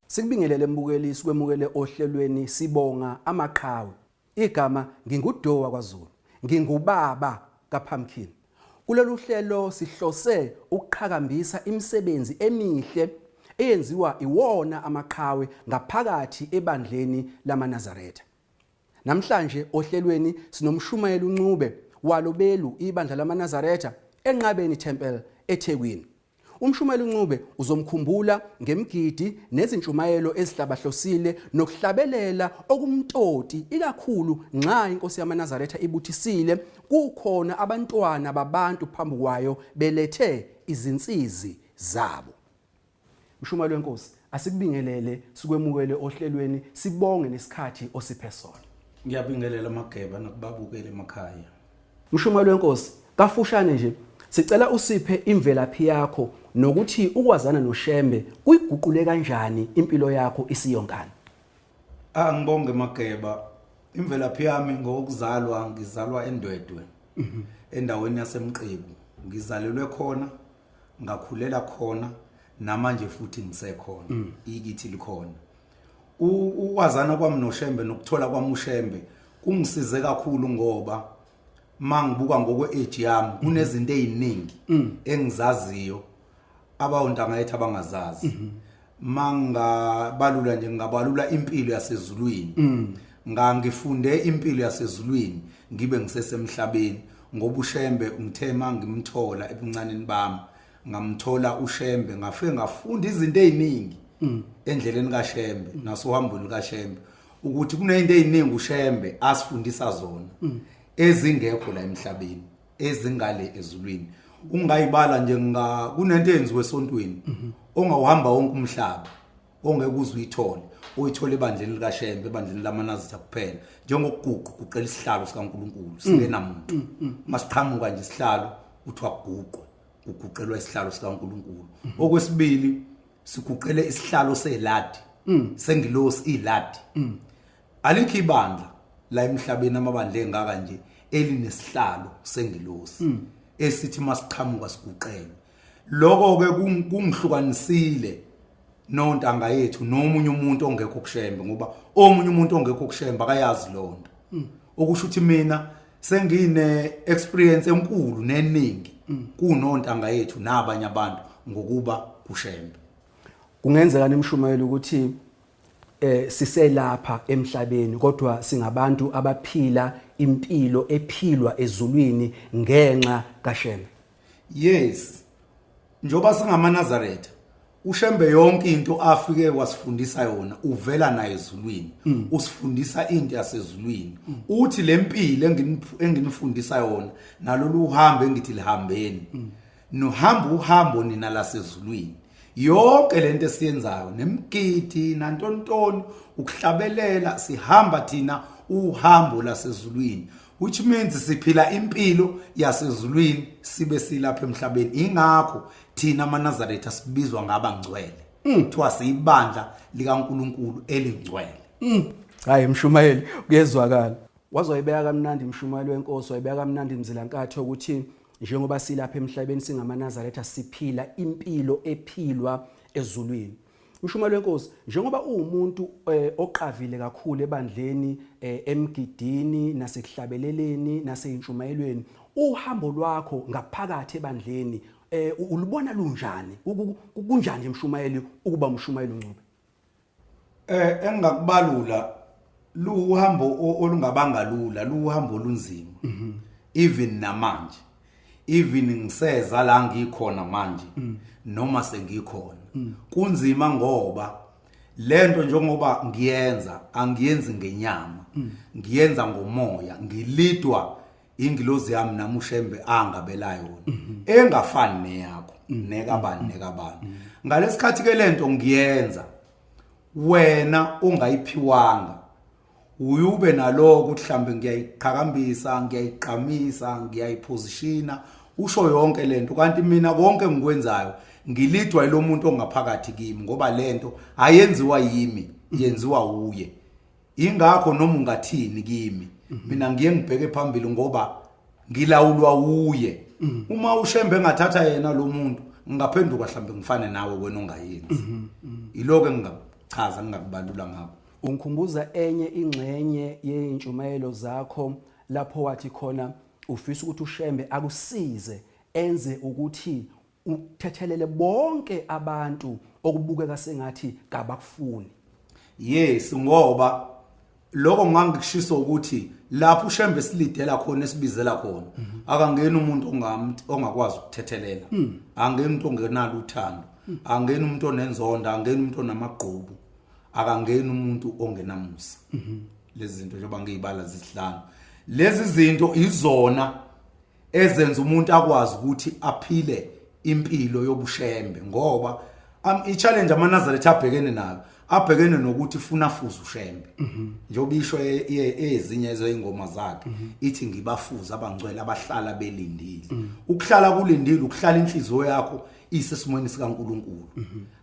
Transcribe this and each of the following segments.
Sikubingelele mbukeli sikwemukele ohlelweni sibonga amaqhawe. Igama nginguDowa kwaZulu. Ngingubaba kaPumpkin. Kulolu hlelo sihlose ukuqhakambisa imisebenzi emihle eyenziwa iwona amaqhawe ngaphakathi ebandleni lamaNazaretha. Namhlanje ohlelweni sinomshumayeli uNcube walo belu ibandla lamaNazaretha eNqabeni Temple eThekwini. Umshumayeli uNcube uzomkhumbula ngemigidi nezintshumayelo ezihlabahlosile nokuhlabelela okumtoti ikakhulu nxa inkosi yamaNazaretha ibuthisile kukhona abantwana babantu phambi kwayo belethe izinsizi zabo. Mshumayeli wenkosi asikubingelele sikwemukele ohlelweni sibonge nesikhathi osiphe sona. Ngiyabingelela amageba nakubabukeli emakhaya. Mshumayeli wenkosi kafushane nje sicela usiphe imvelaphi yakho nokuthi ukwazana noShembe kuyiguqule kanjani impilo yakho isiyonkana. Ah ngibonge Mageba. Imvelaphi yami ngokuzalwa ngizalwa eNdwedwe. Endaweni yaseMqeku. Ngizalelwe khona ngakhulela khona namanje futhi ngisekhona ikithi likhona ukwazana kwami noShembe nokuthola kwami uShembe kungisize kakhulu ngoba mangibuka ngokwe age yami kunezinto eziningi engizaziyo abawontanga yethu abangazazi mangabalula nje ngingabalula impilo yasezulwini ngangifunde impilo yasezulwini ngibe ngisesemhlabeni ngoba uShembe ngithe mangimthola ebuncaneni bami ngamthola uShembe ngafike ngafunda izinto eziningi endleleni kaShembe nasohambweni kaShembe ukuthi kunezinto eziningi uShembe asifundisa zona ezingekho la emhlabeni ezingale ezulwini ungayibala nje nga kunento eyenziwe esontweni ongawuhamba wonke umhlaba ongeke uze uyithole uyithole ebandleni likaShembe ebandleni lamaNazitha kuphela njengokuguqa guqela isihlalo sikaNkuluNkulu singenamuntu masiqhamuka nje isihlalo kuthiwa kuguqwe kuguqelwa isihlalo sikaNkuluNkulu okwesibili siguqele isihlalo seladi sengilosi iladi alikho ibandla la emhlabeni amabandla engaka nje elinesihlalo sengilosi esithi masiqhamuka siguqelwe lokho ke kungihlukanisile nontanga yethu nomunye umuntu ongekho kushembe ngoba omunye umuntu ongekho kushembe akayazi lonto okusho ukuthi mina sengine experience enkulu neningi kunontanga yethu nabanye abantu ngokuba kushembe kungenzeka nimshumayela ukuthi eh siselapha emhlabeni kodwa singabantu abaphila impilo ephilwa ezulwini ngenxa kaShembe yes njoba singamaNazaretha uShembe yonke into afike wasifundisa yona uvela naye ezulwini usifundisa into yasezulwini uthi lempilo enginifundisa yona nalolu uhambo engithi lihambeni nohamba uhambo nina lasezulwini yonke lento esiyenzayo nemgidi nantontoni ukuhlabelela sihamba thina uhambo lasezulwini which means siphila impilo yasezulwini sibe silapha emhlabeni ingakho thina amaNazaretha sibizwa ngabangcwele kuthiwa siyibandla likaNkuluNkulu elingcwele Hayi mshumayeli kuyezwakala. Wazoyibeka kamnandi mshumayeli wenkosi wayibeka kamnandi mzilankathi ukuthi njengoba silapha emhlabeni singamaNazaretha siphila impilo ephilwa ezulwini. Mshumayeli wenkosi njengoba uwumuntu eh, oqavile kakhulu ebandleni eh, emgidini nasekuhlabeleleni naseyintshumayelweni uhambo lwakho ngaphakathi ebandleni eh, ulubona lunjani kunjani nje mshumayeli ukuba umshumayeli uNcube Eh engingakubalula luhambo olungabanga lula luhambo olunzima even namanje even ngiseza la ngikhona manje noma sengikhona kunzima ngoba lento njengoba ngiyenza angiyenzi ngenyama ngiyenza ngomoya ngilidwa ingilozi yami nami ushembe angabela yona engafani neyakho nekabani nekabani ngalesikhathi ke lento ngiyenza wena ongayiphiwanga Uyube naloko ukuthi mhlambe ngiyayiqhakambisa, ngiyayiqhamisa, ngiyayiphositiona, usho yonke lento, kanti mina konke engikwenzayo ngilidwa yilomuntu ongaphakathi kimi, ngoba lento ayenziwa yimi, yenziwa uye. Ingakho noma ungathini kimi, mina ngiye ngibheke phambili ngoba ngilawulwa uye. Uma uShembe engathatha yena lo muntu, ngingaphenduka mhlambe ngifane nawe wena ongayenzi. Iloko engingachaza, ngingakubalula ngakho. Ungikhumbuza enye ingxenye yey'ntshumayelo zakho lapho wathi khona ufisa ukuthi uShembe akusize enze ukuthi uthethelele bonke abantu okubukeka sengathi kabakufuni. Yes, ngoba lokho ngangikushiso ukuthi lapho uShembe silidela khona, esibizela khona, akangeni umuntu ongakwazi ukuthethelela, angeni umuntu ongenalo uthando, angeni umuntu onenzondo, angeni umuntu onamagqubu, akangeni umuntu ongenamusa. Lezi zinto njengoba ngiyibala zisihlanu, lezi zinto izona ezenza umuntu akwazi ukuthi aphile impilo yobushembe, ngoba i-challenge amaNazaretha abhekene nayo, abhekene nokuthi funa afuze uShembe. Njengoba isho ezinye ezingoma zakhe, ithi ngibafuze abangcwele abahlala belindile. Ukuhlala kulindile, ukuhlala inhliziyo yakho isesimweni sikaNkuluNkulu.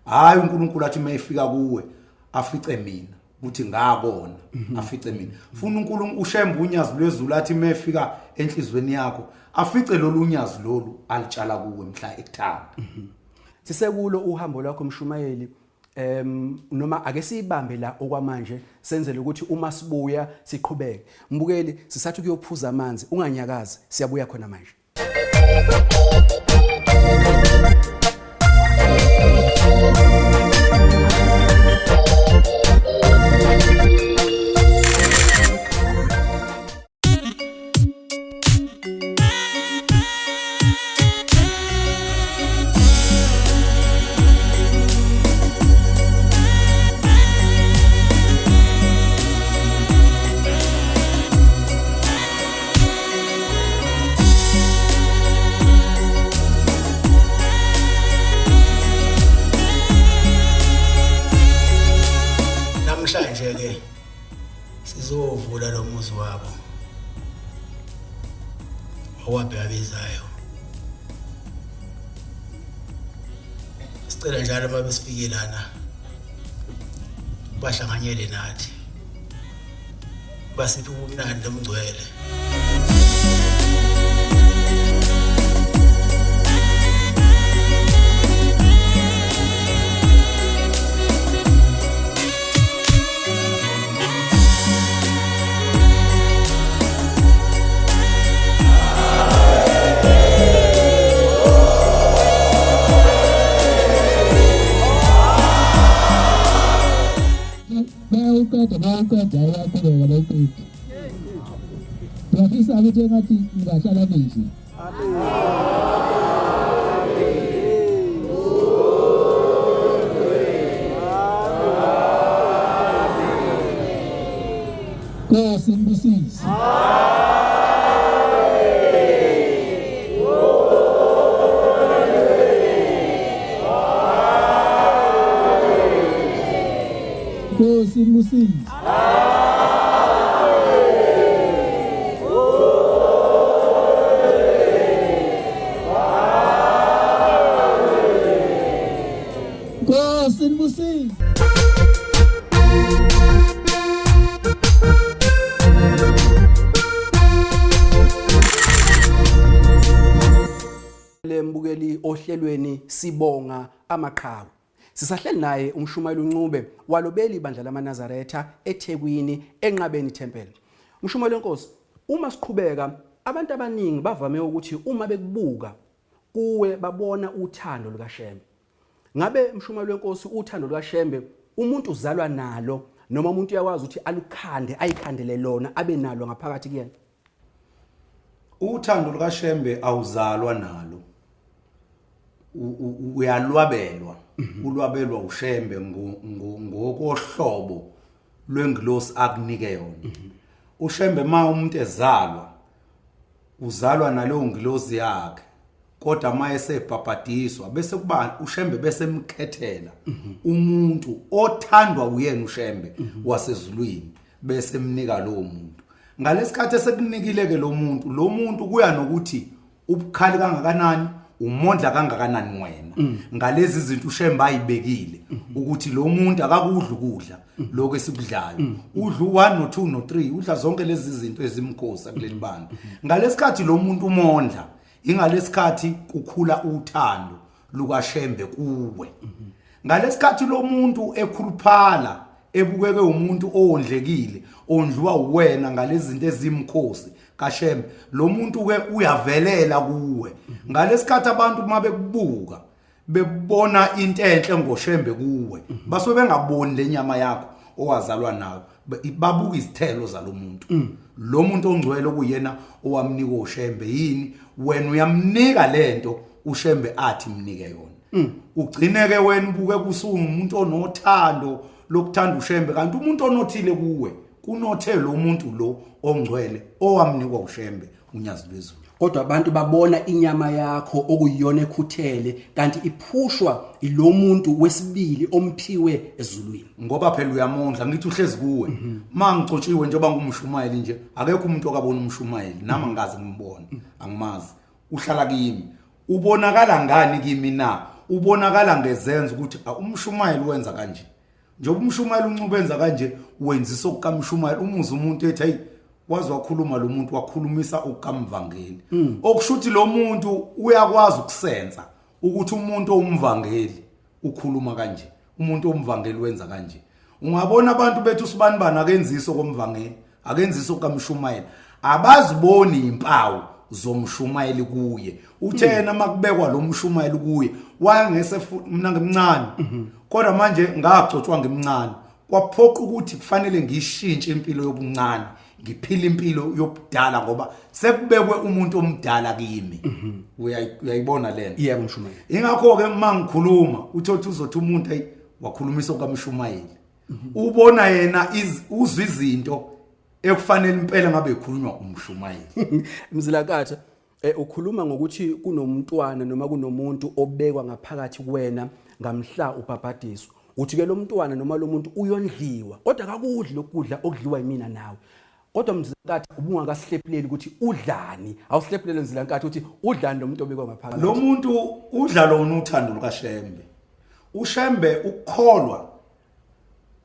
Hayi uNkulunkulu athi mayefika kuwe afice mina ukuthi ngakona, afice mina. Funa uNkulunkulu uShembe unyazi lwezulu athi mayefika enhlizweni yakho afice lolu nyazi lolu alitshala kuwe mhla ekuthanda. Sisekulo uhambo lwakho mshumayeli, noma ake siyibambe la okwamanje, senzele ukuthi uma sibuya siqhubeke. Mbukeli, sisathi kuyophuza amanzi, unganyakazi, siyabuya khona manje. Namhlanje ke sizovula lo muzi wabo okwabhekabizayo. Sicela njalo uma besifike lana bahlanganyele nathi, basiphe ubumnandi nomngcwele. Bayawuqeda, bayawuqeda, bayaqhubeka bayaqeda. Ngiyafisa ukuthi engathi ningahlala ninje. Nkosi nibusise. Nkosi nibusise. Nkosi nibusise. Lembukeli ohlelweni sibonga amaqhawe. Sisahleli naye umshumayeli uNcube walobeli ibandla lamaNazaretha eThekwini enqabeni Temple. Umshumayeli wenkosi, uma siqhubeka abantu abaningi bavame ukuthi uma bekubuka kuwe babona uthando lukaShembe. Ngabe mshumayeli wenkosi, uthando lukaShembe umuntu uzalwa nalo noma umuntu uyakwazi ukuthi alukhande, ayikhandele lona, abe nalo ngaphakathi kuyena? Uthando lukaShembe awuzalwa nalo, uyalwabelwa. Ulwabelwa uShembe ngokohlobo lwengilosi akunike yona. UShembe ma umuntu ezalwa uzalwa naleyo ngilosi yakhe, kodwa uma esebhabhadiswa bese kuba uShembe bese emkhethela umuntu othandwa uyena uShembe wasezulwini. Bese emnika lowo muntu. Ngalesikhathi esekunikile ke lo muntu, lo muntu kuya nokuthi ubukhali kangakanani, umondla kangakanani wena ngalezi zinto uShembe ayibekile ukuthi lo muntu akakudla ukudla lokho esikudlayo, udla u1 no2 no3, udla zonke lezi zinto ezimkhosi kuleli bandla. Ngalesikhathi lo muntu umondla, ingalesikhathi kukhula uthando lukaShembe kuwe. Ngalesikhathi lo muntu ekhuluphala, ebukeke umuntu owondlekile, ondliwa uwena ngalezi zinto ezimkhosi kaShembe, lo muntu ke uyavelela kuwe. Ngalesikhathi abantu uma bekubuka bebona into enhle ngoShembe kuwe, basuke bengaboni lenyama yakho owazalwa nayo, babuka izithelo zalomuntu, lo muntu ongcwele okuyena owamnika uShembe. Yini? Wena uyamnika lento uShembe athi mnike yona. Ugcineke wena ubuke kusungumuntu onothando lokuthanda uShembe, kanti umuntu onothile kuwe kunothe lo muntu lo ongcwele owamnikwa uShembe uNyazi Lwezulu. Kodwa abantu babona inyama yakho okuyiyona ekhuthele, kanti iphushwa ilomuntu wesibili omphiwe ezulwini. Ngoba phela uyamondla, ngithi uhlezi kuwe. Ma ngigcotshiwe njengoba ngumshumayeli nje, akekho umuntu okabona umshumayeli nami angikaze ngimbone, angimazi. Uhlala kimi. Ubonakala ngani kimi na? Ubonakala ngezenzo ukuthi umshumayeli wenza kanje. Njengoba umshumayeli uNcube enza kanje, wenzisa okukamshumayeli. Umuze umuntu ethi, hey, waze wakhuluma lo muntu, wakhulumisa okukamvangeli. Okusho ukuthi lo muntu uyakwazi ukusensa ukuthi umuntu owumvangeli ukhuluma kanje, umuntu owumvangeli wenza kanje. Ungabona abantu bethu usibanibani akenziso komvangeli, akenziso kamshumayeli, abaziboni impawu zomshumayeli kuye. Uthena makubekwa lo mshumayeli kuye, wayengese mina ngimncane, kodwa manje ngagcotshwa ngimncane, kwaphoqa ukuthi kufanele ngishintshe impilo yobuncane, ngiphile impilo yobudala, ngoba sekubekwe umuntu omdala kimi. Uyayibona lento? Yebo, mshumayeli. Ingakho ke uma ngikhuluma uthothi uzothi umuntu, hey, wakhulumisa okamshumayeli. Ubona yena uzwa izinto ekufanele impela ngabe ikhulunywa umshumayeli. Mzilakatha, ukhuluma ngokuthi kunomntwana noma kunomuntu obekwa ngaphakathi kuwena ngamhla ubhabhadiswa. Uthi ke lo mntwana noma lo muntu uyondliwa, kodwa akakudli lokudla okudliwa yimina nawe. Kodwa Mzilakatha, ubungakasihlephuleli ukuthi udlani. Awusihlephulele Mzilakatha ukuthi udlani lo muntu obekwa ngaphakathi. Lo muntu udla lona uthando lukaShembe. UShembe ukukholwa,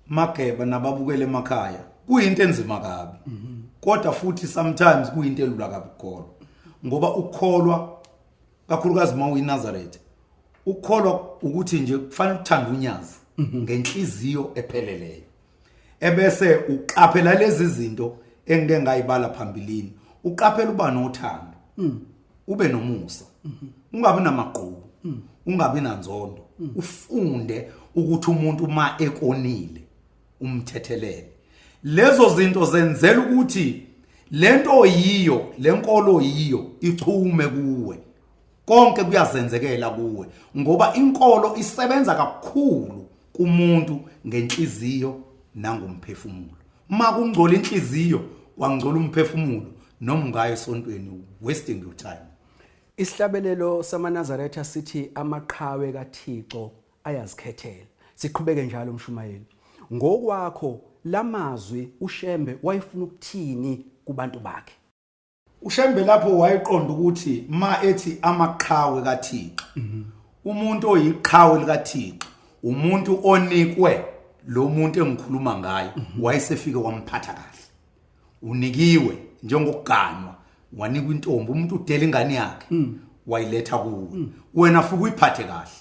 Mageba nababukele emakhaya, kuyinto enzima kabi, kodwa futhi sometimes kuyinto elula kabi ukukholwa, ngoba ukukholwa kakhulukazi uma uyiNazareth, ukukholwa ukuthi nje kufanele uthande uNyazi ngenhliziyo epheleleyo, ebese uqaphela lezi zinto engike ngayibala phambilini. Uqaphela uba nothando, ube nomusa, ungabi namagqubu, ungabi nanzondo, ufunde ukuthi umuntu uma ekonile umthethelele. Lezo zinto zenzela ukuthi lento yiyo lenkolo yiyo ichume kuwe, konke kuyazenzekela kuwe, ngoba inkolo isebenza kakhulu kumuntu ngenhliziyo nangomphefumulo. Uma kungcola inhliziyo, kwangcola umphefumulo, noma ungayo esontweni, wasting your time. Isihlabelelo samaNazaretha sithi amaqhawe kaThixo ayazikhethela. Siqhubeke njalo mshumayeli. Ngokwakho lamazwi uShembe wayefuna ukuthini kubantu bakhe? UShembe lapho wayeqonda ukuthi ma ethi amaqhawe kaThixo, umuntu oyiqhawe likaThixo umuntu onikwe lo muntu engikhuluma ngayo, wayesefike wamphatha kahle. Unikiwe njengokuganwa, wanikwa intombi, umuntu udela ingane yakhe wayiletha kuwe, wena fuke uyiphathe kahle.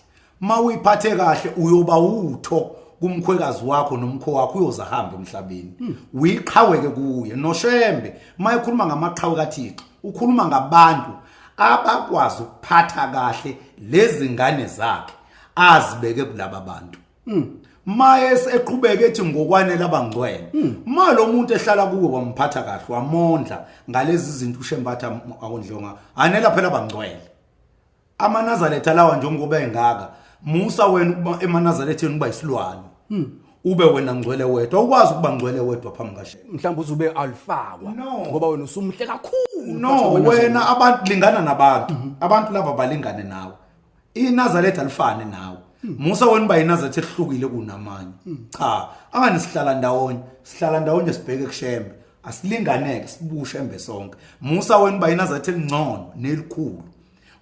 Ma uyiphathe kahle uyoba utho kumkhwekazi wakho nomkho wakho, uyoza hamba emhlabeni, uyiqhaweke kuye. NoShembe uma ekhuluma ngamaqhawe kaThixo ukhuluma ngabantu abakwazi ukuphatha kahle lezi ngane zakhe azibeke kulaba bantu. Maye eqhubeka ethi ngokwanele abangcwele. Ma lo muntu ehlala kuwe wamphatha kahle, wamondla ngalezi zinto uShembatha akondlonga, anela phela abangcwele. AmaNazaretha lawa njengoba engaka, musa wena ukuba emaNazaretheni uba isilwane, ube wena ngcwele wedwa. Awukwazi ukuba ngcwele wedwa phambi kaShembe. Mhlawumbe uzube alifakwa No. ngoba wena usumuhle kakhulu. No. Phakathi kwamaNazaretha. Wena abantu lingana nabantu, abantu laba balingane nawe. INazaretha alifane nawe. Musa wena uba yiNazaretha ehlukile kunamanye. Cha, angani sihlala ndawonye, sihlala ndawonye sibheke kuShembe. Asilinganeke sibushembe sonke. Musa wena uba yiNazaretha elingcono nelikhulu.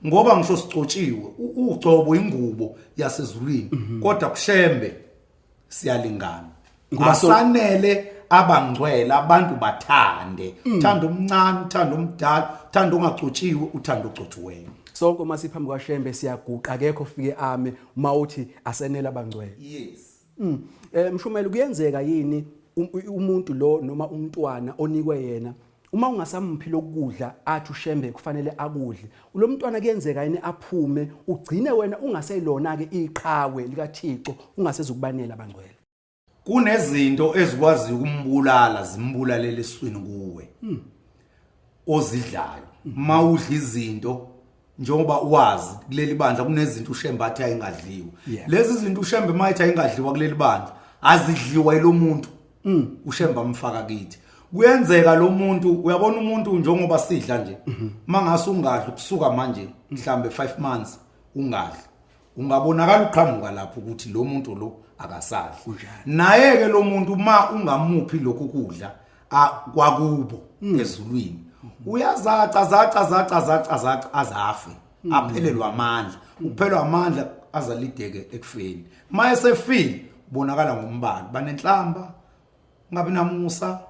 Ngoba ngisho sicotshiwe, ugcobo ingubo yasezulwini, kodwa kuShembe siyalingana. Ngoba Asanele abangcwele abantu bathande. Uthanda omncane, uthanda omdala, uthanda ongacotshiwe, uthanda ogcotshiweyo. Sonke uma siphambi kwaShembe siyaguqa, akekho ofike ame uma uthi asenele abangcwele. Yes. Mshumeli, kuyenzeka yini umuntu lo noma umntwana onikwe yena uma ungasamphi lokudla athi uShembe kufanele akudle, lo mntwana kuyenzeka yini aphume ugcine wena ungaseyilona ke iqhawe likaThixo, ungasezukubanela abangcwele? Kunezinto ezikwazi ukumbulala, zimbulalele eswini kuwe ozidlayo. Mawudla izinto njengoba wazi kuleli bandla kunezinto uShembe athi ayingadliwa. Lezi zinto uShembe mayithi ayingadliwa kuleli bandla azidliwa yilomuntu uShembe amfaka kithi. Kuyenzeka lo muntu, uyabona umuntu njengoba sidla nje, mangase ungadli kusuka manje mhlambe 5 months ungadli, ungabonakala uqhamuka lapho ukuthi lo muntu lo akasadli. Naye ke lo muntu uma ungamuphi lokhu kudla kwakubo ezulwini, uyazaca zaca zaca zaca zaca azafe, aphelelwe amandla. Uphelwa amandla azalideke ekufeni. Mayesefile ubonakala ngombala, banenhlamba, ungabi namusa,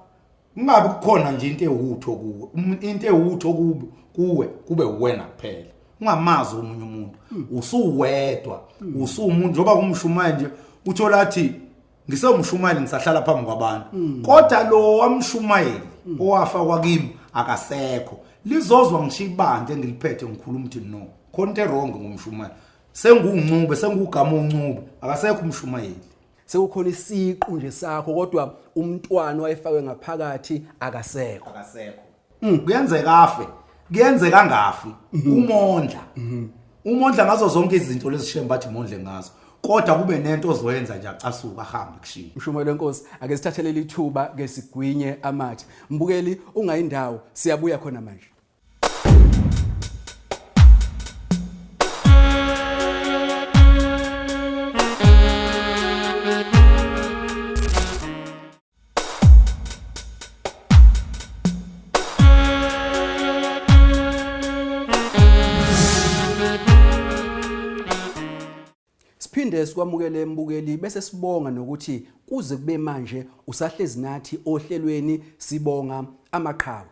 kungabi kukhona nje into ewutho kuwe. Into ewutho kuwe kube uwena kuphela, ungamazi omunye umuntu, usuwedwa, usuwumuntu. Njengoba kumshumayeli nje uthola athi ngisewumshumayeli ngisahlala phambi kwabantu, kodwa lo wamshumayeli owafa kwakimi akasekho. Lizozwa ngisho ibandla engiliphethe ngikhuluma ukuthi no, khona into wrong ngomshumayeli, senguncube, sengugama uncube, akasekho umshumayeli. Sekukhona isiqu nje sakho, kodwa umntwana wayefakwe ngaphakathi akasekho. Akasekho. Kuyenzeka afe, kuyenzeka angafi. Umondla. Umondla ngazo zonke izinto lezi Shembe bathi mondle ngazo, kodwa kube nento ozoyenza nje acasuka ahambe kushiya. Mshumayeli wenkosi, ake sithathe leli thuba ke sigwinye amathe. Mbukeli ungayindawo, siyabuya khona manje. Siphinde sikwamukele mbukeli, bese sibonga nokuthi kuze kube manje usahlezi nathi ohlelweni sibonga amaqhawe.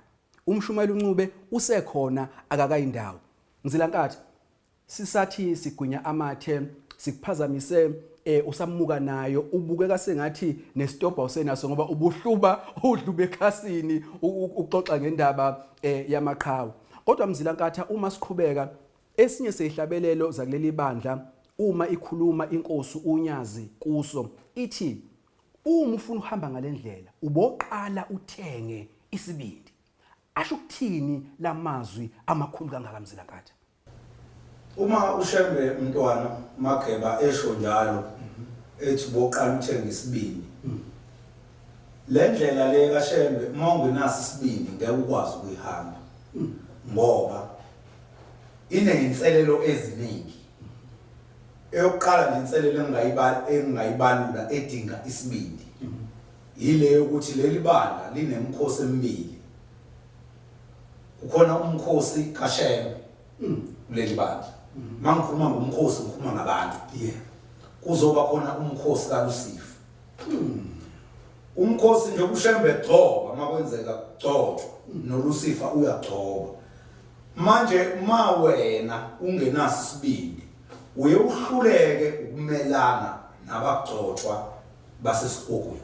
Umshumayeli uNcube usekhona akakayindawo. Mzilankathi, sisathi sigwinya amathe sikuphazamise usamuka nayo, ubukeka sengathi nesitobha usenaso ngoba ubuhluba udlube ekhasini uxoxa ngendaba yamaqhawe. Kodwa Mzilankatha, uma siqhubeka esinye sezihlabelelo zakuleli bandla, uma ikhuluma inkosi uNyazi kuso ithi uma ufuna uhamba ngalendlela uboqala uthenge isibindi. Asho ukuthini lamazwi amakhulu kangaka Mzilankatha? Uma uShembe mntwana Mageba esho njalo ethi uboqala uthenge isibindi, le ndlela le kaShembe uma ungenaso isibindi ngeke ukwazi ukuyihamba, ngoba ineyinselelo eziningi. Eyokuqala nje inselelo engingayibalula edinga isibindi yile yokuthi leli bandla linemikhosi emibili. Kukhona umkhosi kaShembe kuleli bandla. Mangikhuluma ngomkhosi ngikhuluma ngabantu. Kuzoba khona umkhosi kaLusifa. Umkhosi nje uShembe gcoba makwenzeka kugcotshwa, noLusifa uyagcoba. Manje ma wena ungenaso isibindi uye uhluleke ukumelana nabagcotshwa basesigogweni.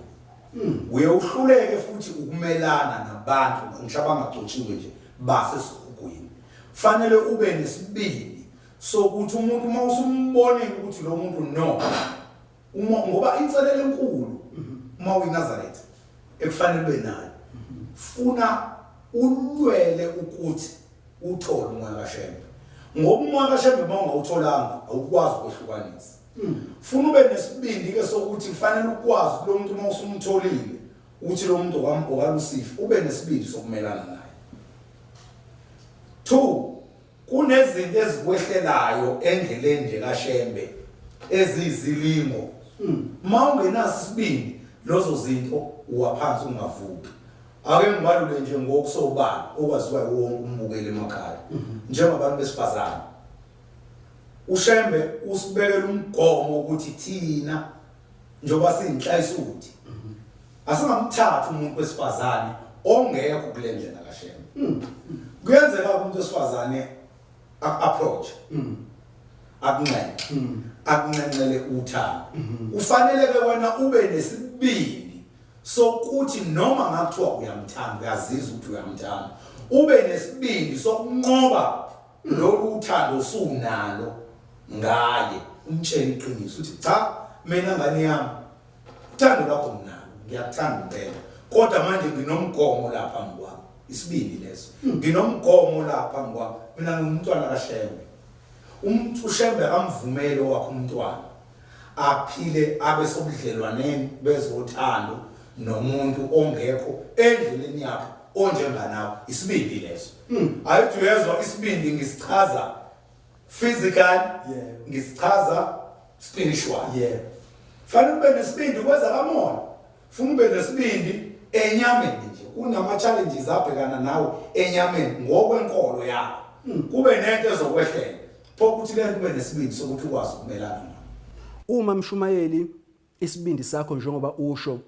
Uye uhluleke futhi ukumelana nabantu ngisho abangagcotshiwe nje basesigogweni. Fanele ube nesibindi sokuthi umuntu uma usumbonile ukuthi lo muntu no, uma ngoba inselelo enkulu uma uyiNazaretha ekufanele ube nayo, funa ulwele ukuthi uthole umoya kaShembe, ngoba umoya kaShembe uma ungawutholanga awukwazi ukwehlukanisa. Funa ube nesibindi ke sokuthi kufanele ukwazi lo muntu uma usumtholile ukuthi lo muntu okaLusifa, ube nesibindi sokumelana naye. 2, kunezinto ezikwehlelayo endleleni nje kaShembe. Eziyizilingo uma ungenaso isibindi lozo zinto uwaphansi ungavuki. Ake ngibalule nje ngokusobala okwaziwa wonke umbukeli emakhaya, njengabantu besifazane, uShembe usibekela umgomo ukuthi thina njengoba siyinhlayisuthi asingamthathi umuntu wesifazane ongekho kule ndlela kaShembe. Kuyenzeka umuntu wesifazane approach akunxenxe akunxenxele uthando. Kufanele ke wena ube nesibindi sokuthi noma ngakuthiwa uyamthanda, uyazizwa ukuthi uyamthanda, ube nesibindi sokunqoba lolu uthando osunalo ngaye, umtshele iqiniso uthi, "Cha, mina ngane yami, uthando lwakho nginalo, ngiyakuthanda impela, kodwa manje nginomgomo lapha ngikwami." Isibindi leso. Nginomgomo lapha ngikwami, mina ngingumntwana kaShembe. Umuntu uShembe akamvumeli owakhe umntwana aphile abe sobudlelwaneni bezothando nomuntu ongekho endleleni yakhe onjenganawe. Isibindi leso. Ayithi uyezwa, isibindi ngisichaza physical, ngisichaza spiritual. Fanele ube nesibindi kweza kamoya, funa ube nesibindi enyameni nje. Kunama challenges abhekana nawe enyameni ngokwenkolo yakho, kube nento ezokwehlela, pho ukuthi lento ube nesibindi sokuthi ukwazi ukumelana nayo. Uma mshumayeli isibindi sakho, njengoba usho,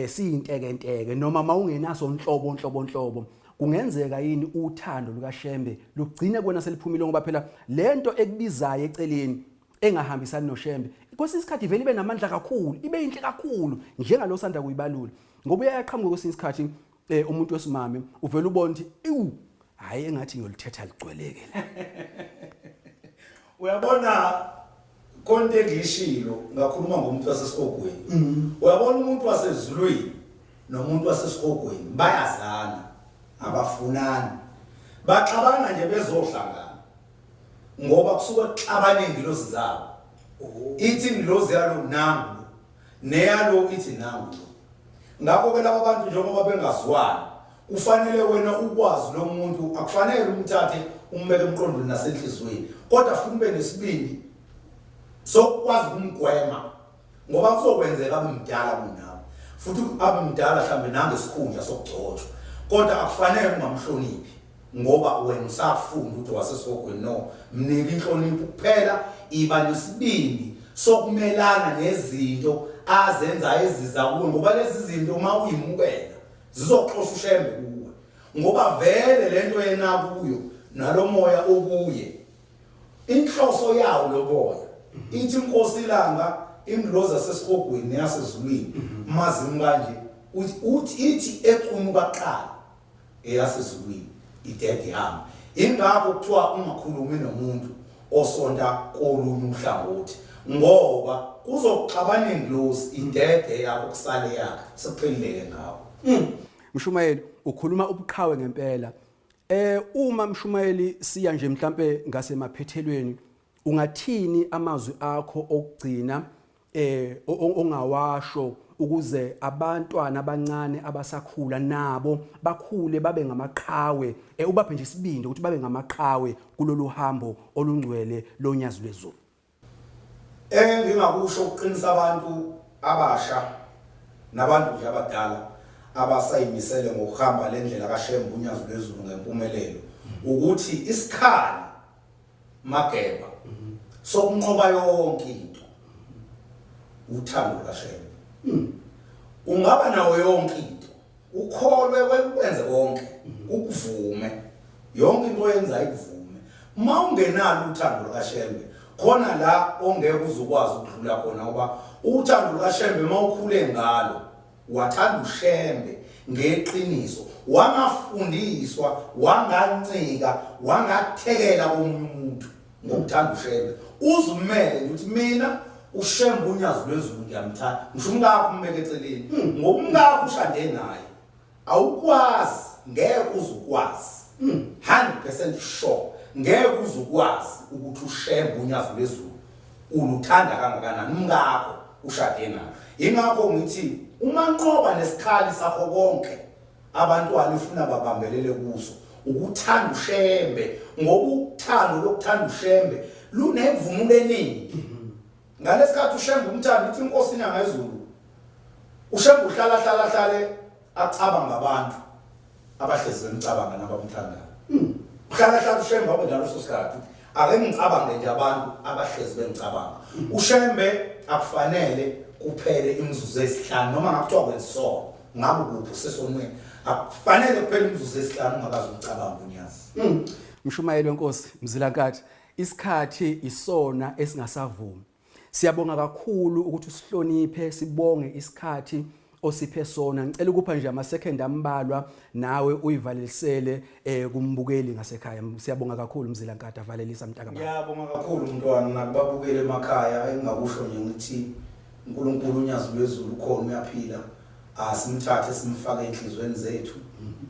siyintekenteke noma mawungenaso nhlobo nhlobo nhlobo, kungenzeka yini uthando lukaShembe lugcine kuwena seliphumile? Ngoba phela lento ekubizayo eceleni engahambisani noShembe kwesinye isikhathi vele ibe namandla kakhulu, ibe inhle kakhulu, njengalo sanda kuyibalula, ngoba uyaqhamuka kwesinye isikhathi umuntu wesimame, uvela ubona ukuthi iwu, hayi, engathi ngiyolithetha ligcweleke la. Uyabona, konke engishilo, ngakhuluma ngomuntu wasesihogweni. Uyabona, umuntu wasezulwini nomuntu wasesihogweni bayazana, abafunani, baxabana nje bezohlangana, ngoba kusuke kuxabana ingilozi zabo. Ithi ingilozi yalo nangu, neyalo ithi nangu. Ngakho ke laba bantu njengoba bengazwani, kufanele wena ukwazi lo muntu, akufanele umthathe umbeke emqondweni nasenhliziyweni, kodwa funa ube nesibindi sokwazi ukumgwema, ngoba kuzokwenzeka abe mdala kunawe, futhi abe mdala mhlambe nangesikhundla sokugcotshwa, kodwa akufanele ungamhloniphi ngoba wena usafunda ukuthi wasesihogweni. No, mnike inhlonipho kuphela, iba nesibindi sokumelana nezinto azenza eziza kuwe, ngoba lezi zinto uma uyimukela zizoxosha uShembe kuwe, ngoba vele lento yena kuyo nalomoya okuye, inhloso yawo lo moya, ithi inkosi ilanga, ingilozi yasesihogweni neyasezulwini mazimu kanje, uthi ithi ecunuka kuqala eyasezulwini, idede ihamba. Ingakho kuthiwa ungakhulumi nomuntu osonta kolunye uhlangothi, ngoba kuzoxabana ingilozi, idede yakho, kusale yakhe, sekuphelile ngawo. Mshumayeli, ukhuluma ubuqhawe ngempela. Uma mshumayeli siya nje mhlambe ngasemaphethelweni, ungathini amazwi akho okugcina ongawasho ukuze abantwana abancane abasakhula nabo bakhule babe ngamaqhawe, ubaphe nje isibindi ukuthi babe ngamaqhawe kulolu hambo olungcwele lonyazi lwezulu? Engingakusho ukuqinisa abantu abasha nabantu nje abadala abasayimisele ngokuhamba le ndlela kaShembe unyazi lwezulu ngempumelelo ukuthi isikhali mageba sokunqoba yonke into uthando lukaShembe. Ungaba nawo yonke into, ukholwe, wenze konke, ukuvume yonke into oyenza ikuvume, uma ungenalo uthando lukaShembe khona la ongeke uzukwazi ukudlula khona, ngoba uthando lukaShembe uma ukhule ngalo, wathanda uShembe ngeqiniso, wangafundiswa, wangancika, wangathekela komunye umuntu ngokuthanda uShembe, uzumele nje ukuthi mina uShembe unyazi lwezulu ngiyamthanda, ngisho umkakho umbeke eceleni, ngoba umkakho ushade naye, awukwazi, ngeke uzukwazi, 100% sure ngeke uzukwazi ukuthi uShembe unyazi lwezulu uluthanda kangakanani, umkakho ushade naye. Ingakho ngithi uma nqoba nesikhali sakho konke abantwana ifuna babambelele kuso ukuthanda uShembe, ngoba uthando lokuthanda uShembe lunemvunulo eningi. Ngalesikhathi uShembe umthanda ithi inkosi inyanga yezulu. UShembe uhlala hlala hlale acabanga abantu abahlezi bemcabanga nabamthandayo. Uhlala hlala uShembe abe naleso sikhathi ake ngicabange nje abantu abahlezi bengicabanga. UShembe akufanele kuphele imizuzu esihlanu noma ngakuthiwa kwenzisono ngabe kuphi usesonweni akufanele kuphele imizuzu esihlanu ungakaze umcabange unyazi. Mshumayeli wenkosi Mzilankathi isikhathi isona esingasavumi. Siyabonga kakhulu ukuthi usihloniphe sibonge isikhathi osiphe sona. Ngicela ukupha nje ama second ambalwa nawe uyivalelisele eh kumbukeli ngasekhaya. Siyabonga kakhulu Mzilankatha valelisa mntaka baba. Ngiyabonga kakhulu mntwana nakubabukeli emakhaya engingakusho nje ngithi uNkulunkulu unyazi lwezulu ukhona uyaphila asimthathe simfake enhlizweni zethu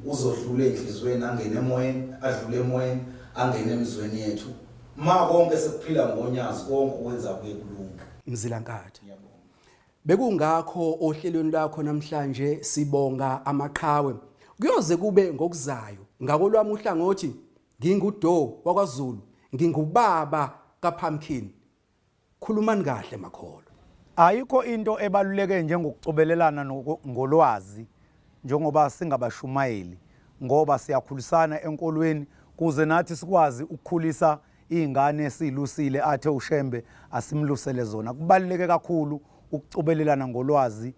uzodlula enhlizweni angene emoyeni adlule emoyeni angene emizweni yethu ma konke sekuphila ngonyazi konke okwenza kuye kulunge. Mzilankatha. Bekungakho ohlelweni lwakho namhlanje sibonga amaqhawe. Kuyoze kube ngokuzayo. Ngakolwami uhlangothi nginguDo wakwaZulu, ngingubaba kaPumpkin. Khulumani kahle makholwa. Ayikho into ebaluleke njengokucobelelana ngolwazi njengoba singabashumayeli ngoba siyakhulisana enkolweni kuze nathi sikwazi ukukhulisa izingane esilusile athe uShembe asimlusele zona. Kubaluleke kakhulu ukucobelelana ngolwazi.